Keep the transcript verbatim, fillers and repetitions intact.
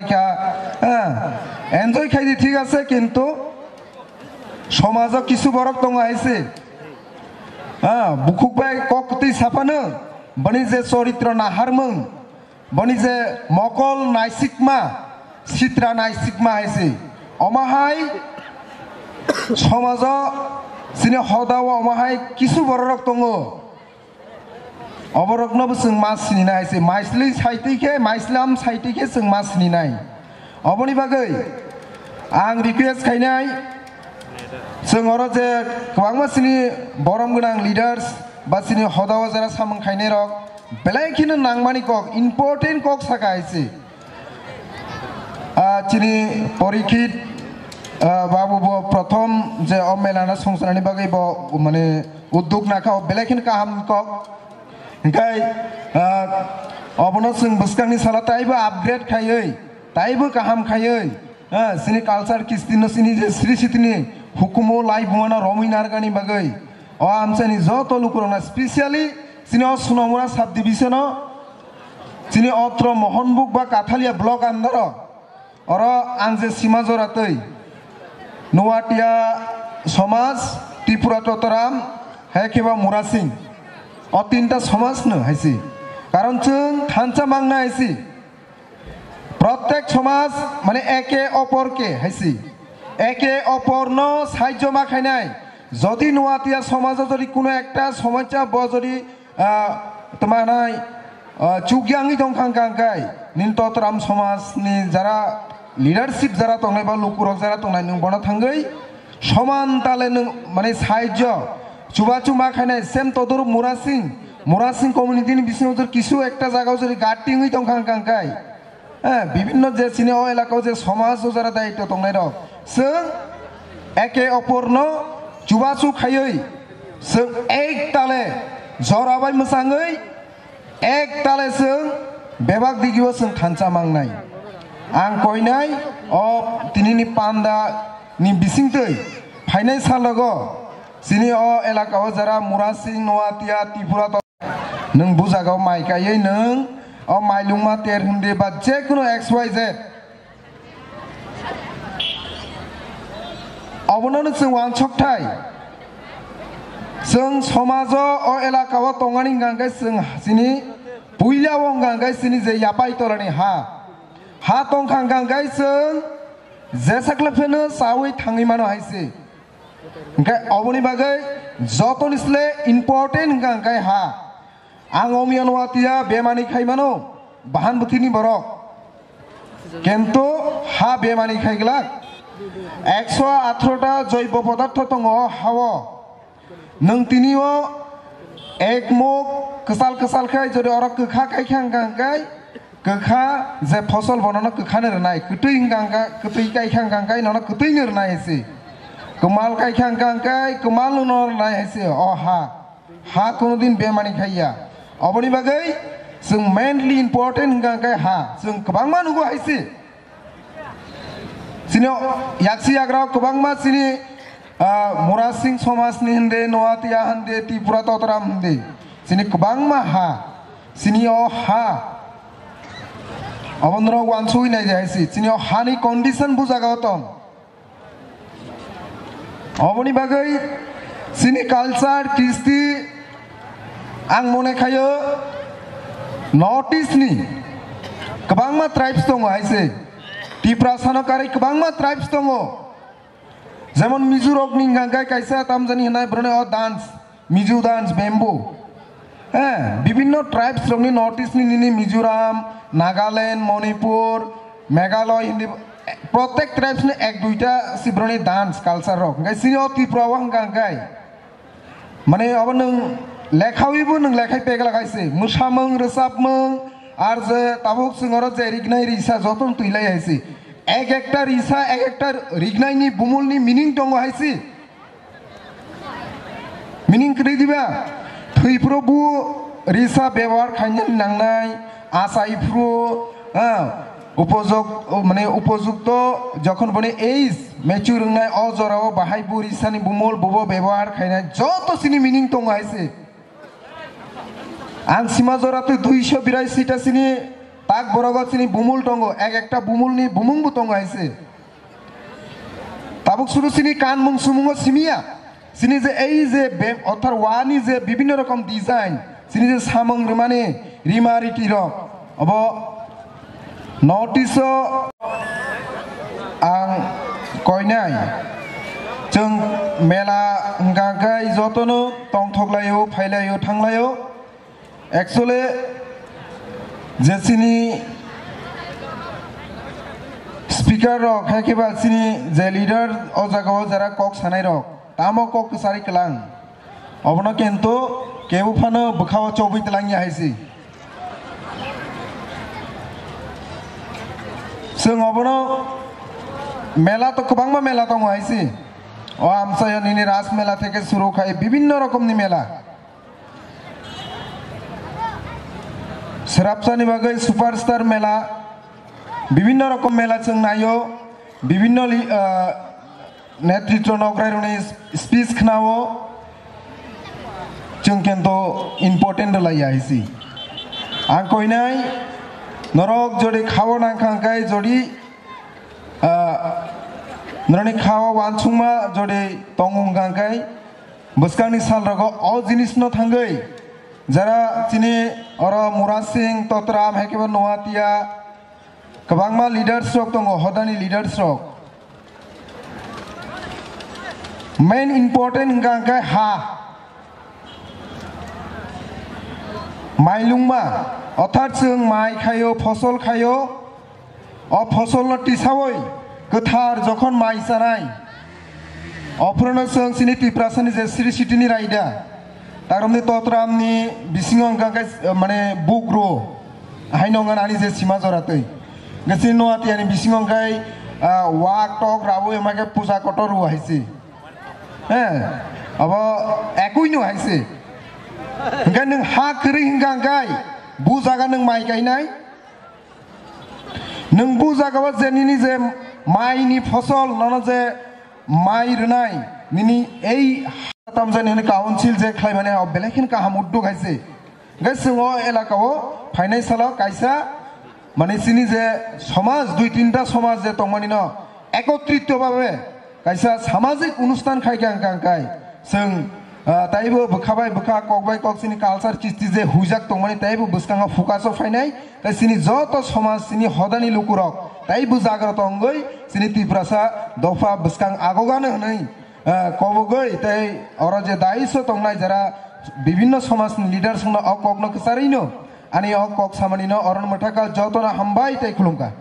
kha, ah, enjoy khai di, thik ase, kintu somajo kisu borok tongo hai se. Ah, bukhuk bai kok twi saphano, boni je choritro naharmung, boni je mokol naisikma, sitra naisikma hai se. Omo hai somajo chini hoda o omo hai kisu borok rok tongo. Oborokno bo chwng ma sininai hai se, maisli saitwi khe, maislam saitwi khe chwng ma sininai. Oboni bagwi ang request khainai, chwng oro je kwbangma chini borom gwnang leaders ba chini hoda o jara samung khainai rok belai kheno nangmani kok, important kok saka hai se. Ah, chini Porikhit, ah, babu bo prothom je o mela no songcharnani bagwi bo, mane, uddog nakha, o belai kheno kaham kok. Hinkhe, ah, obono chwng bwskangni salo taibo upgrade khaiwi, taibo kaham khaiwi, ah, chini culture kistino chini je sri sitini hukumu lai bumano romwi nargani bagwi o amchaini joto lukurokno, specially chini o Sonomura subdivision o, chini otro Mohonbuk ba Kathalia block under o, oro ang je sima jora twi Noatia somaj, Tripura Totoram, hai khe ba Murasing, o tinta somaj no hai se. Karon chwng thansa mangna hai se. Prottek somaj mane eke opor ke hai se. Eke opor no sahajyo ma khainai. Jodi Noatia somajo jodi kuno ekta somosya bo jodi ah, tma nai, ah, chukya wngwi tong kha, hwnkha hwnkhe nini Totoram somaj ni jara leadership jara tongnai ba lukurok jara tongnai, nwng bono thangwi soman tale nwng, mane, sahajyo chubachu ma khainai, same todoruk Murasing, Murasing community ni bisingo jor kisu ekta jaga o jori gati wngwi tong kha, hwnkha hwnkhe Eh, bibhinno je chini o elakao je somaj o jara daityo tongnai rok, chwng eke oporno chubachu khaiwi, chwng ek tale jora bai mwchangwi, ek tale chwng bebak digio chwng thansa mangnai. Ang koinai o tinini panda ni bisingtwi phainai salogo chini o elakao jara Murasing, Noatia, Tripura Nwng bujagao mai kaiwi nwng o mailungma ter hwndi ba jekunu X Y Z. Obono no chwng wansokthai. Chwng somajo o elakao tongani hwnkha khe chwng chini puila o hwnkha khe chini je yapai torani ha. Ha tongkha hwnkha khe chwng jesakle pheno chawi thangwi mano hai se. Hwnkhe oboni bagwi jotoni sle important hwnkha hwnkhe ha. Ang omia Noatia bemani khai mano, bahan bwthwini borok. Kintu ha bemani khai glak. Ekso atharota joibo podartho tongo o hao. Nwng tini o ek muk kwchal kwchal khai, jodi oro kwkha kai kha hwnkha hwnkhe, kwkha je phosol bono no kwkha ni rwnai, kwtwi hwnkha hwnkha, kwtwi kai kha hwnkha hwnkhe nono kwtwi ni rwnai se. Kwmal kai kha hwnkha hwnkhe kwmal no rwnai se. O ha, ha kono din bemani khaiya. Oboni bagwi chwng mainly important hwnkha hwnkhe ha, chwng kwbangma nugo hai se. Chini yaksi yagra kwbangma chini, ah, Murasing somaj ni hwndi, Noatia hwndi, Tripura Totoram hwndi. Chini kwbangma ha, chini o ha. Obo norok wansugwi nai de hai se. Chini o hani condition bujagao tong. Oboni bagwi chini culture, kisti, ang mone khayo North East ni kwbangma tribes tongo hai se. Tiprasa no karwi kwbangma tribes tongo. Jemon Mizo rok ni hwnkha khe kaisa tamjani hwnai boroni o dance, Mizo dance, bamboo. Eh, bibinno tribes rokni North East ni nini Mizoram, Nagaland, Manipur, Meghalaya hindi, protek tribes ni ek duita si boroni dance culture rok. Hwnkhe sini o Tripura o hwnkha hwnkhe, mane, obo nwng lekhawibo nwng lekhai pegla kaise, mwsamung, rwchapmung, ar je tabuk chwng oro je rignai risa jotono twilai haise. Ek ekta risa, ek ekta rignai ni bumul ni meaning tongo haise. Meaning kwrwi diba? Thwi phuru bu risa bebohar khainani nangnai, achai phuru, ah, upojok-, mane upojukto jokhon boni age mature wngnai, o jorao bahai bu risani bumul bubo bebohar khainai joto sini meaning tongo hai se. Ang sima jora twi duiso birai sita sini Ak borogo chini bumul tongo, ek ekta bumulni bumungbo tongo hai se. Tabuk suru chini kanmung sumungo simiya. Chini je ei je be-, othar wani je bibinno rokom design, chini je samung rwmani rima riti rok, obo notice o ang koinai. Chwng mela hwnkha khe jotono tongthok laio, phai laio, thang laio. Actually, je chini speaker rok, hai khe ba chini je leader o jaga o jara kok sanai rok, tamo kok kwchari kwlang. Obono kento kebo phano bwkha o chobwi twlang ya hai se. Chwng obono mela to kwbangma mela tongo hai se. O amchaio nini ras mela theke suru khai bibinno rokomni mela. Srapsani bagwi superstar mela, bibinno rokom mela chwng naio, bibinno li-, ah, netritro nokrai rokni speech khnao, chwng kento important lai ya hai se. Ang koinai norok jodi khao nang kha hwnkhe jodi, ah, norokni khao wansukma jodi tongo hwnkha hwnkhe bwskangni salrogo o jinisno thangwi jara chini oro Murasing, Totram, hai khe bo Noatia, kwbangma leaders rok tongo, hodani leaders rok. Main important hwnkha hwnkhe ha, mailungma, orthat chwng mai khaio, phosol khaio, o phosolno tisawi kwthar jokhon mai chanai, ophorono chwng chini Tiprasani je Sri Sitini raida, taromni Totramni bisingo hwnkha khe, mane, bukro, haino wngkha ani je sima jora twi. Hwnkhe chini Noatiani bisingo hwnkhe, ah, wak tok rawi hwnkhe puja kotor rwo hai se. He, abo ekui no hai se. Hwnkhe nwng ha kwrwi hwnkha hwnkhe bu jaga nwng mai kainai. Nwng bu jaga o je nini je maini phosol nono je mai rwnai, nini ei tamjani hwnwi council je khlaimani o belai kheno kaham uddog hai se. Hwnkhe chwng o elaka o phainai salo kaisa, mane, chini je somaj, dui tinta somaj je tongmani no ekotrito babe kaisa samajik onusthan khai khe ang kang kai. Chwng, ah, taibo bwkha bai bwkha, kok bai kok chini culture kisti je huijak tongmani taibo bwskango focus o phainai. Tai chini joto somaj, chini hodani lukurok taibo jagroto wngwi chini Tiprasa dopha bwskang agogano hwnwi, ah, kobogwi tei oro je daiso tongnai jara bibinno somajni leaders wngno o kokno kwcharwino ani o kok samanino oron mwthakal jotono hambai tei khulumkha.